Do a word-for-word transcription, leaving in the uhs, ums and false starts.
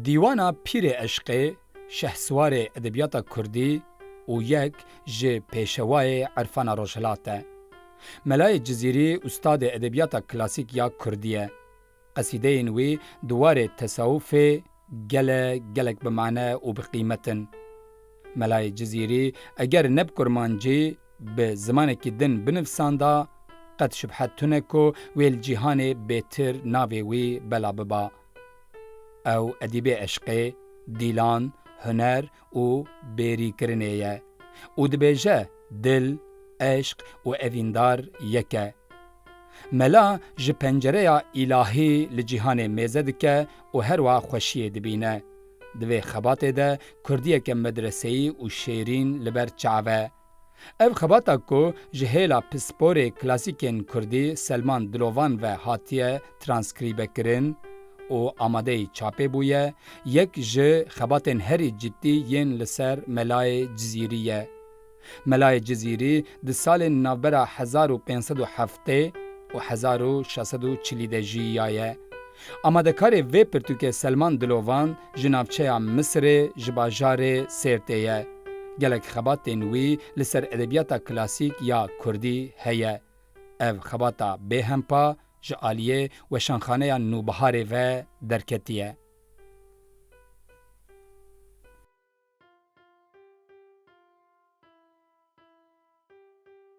Dîwana Pîrê Eşqê, şehswarê edebiyata kurdî û yek ji pêşewayê erfana Rojhilat e. Melayê Cizîrî ustadê edebiyata klasîk ya kurdî ye. Qesîdeyên wî di warê tesewufê gele gelek bi mane û bi qîmet in. Melayê Cizîrî eger ne bi kurmancî, bi zimanekî din binivsanda, qet şibhet tune ku wê li cîhanê bêtir navê wî bela biba. Ew edîbê eşqê, dîlan, huner û bêrîkirinê ye û dibêje, dil, eşq û evîndar yek e. Mela ji pencereya îlahî li cîhanê mêze dike û herwa xweşiyê dibîne. Di vê xebatê de kurdiyeke medreseyî û şêrîn li ber çav e. Ev xebata ku ji hêla pisporê klasîkên kurdî Selman Dilovan ve hatiye transkrîbekirin û amadeyî çapê bûye, yek ji xebatên herî cidî yên li ser Melayê Cizîrî ye. Melayê Cizîrî di salên navbera hezar û pênc sed û heftê û hezar û şeş sed û çilî de jiyaye. Amadekarê vê pirtûkê Selman Dilovan ji navçeya Misirê ji bajarê Sêrtê ye. Gelek xebatên wî li ser edebiyata klasîk ya kurdî heye. Ev xebata bêhempa ji aliyê Weşanxaneya Nûbiharê ve derketiye.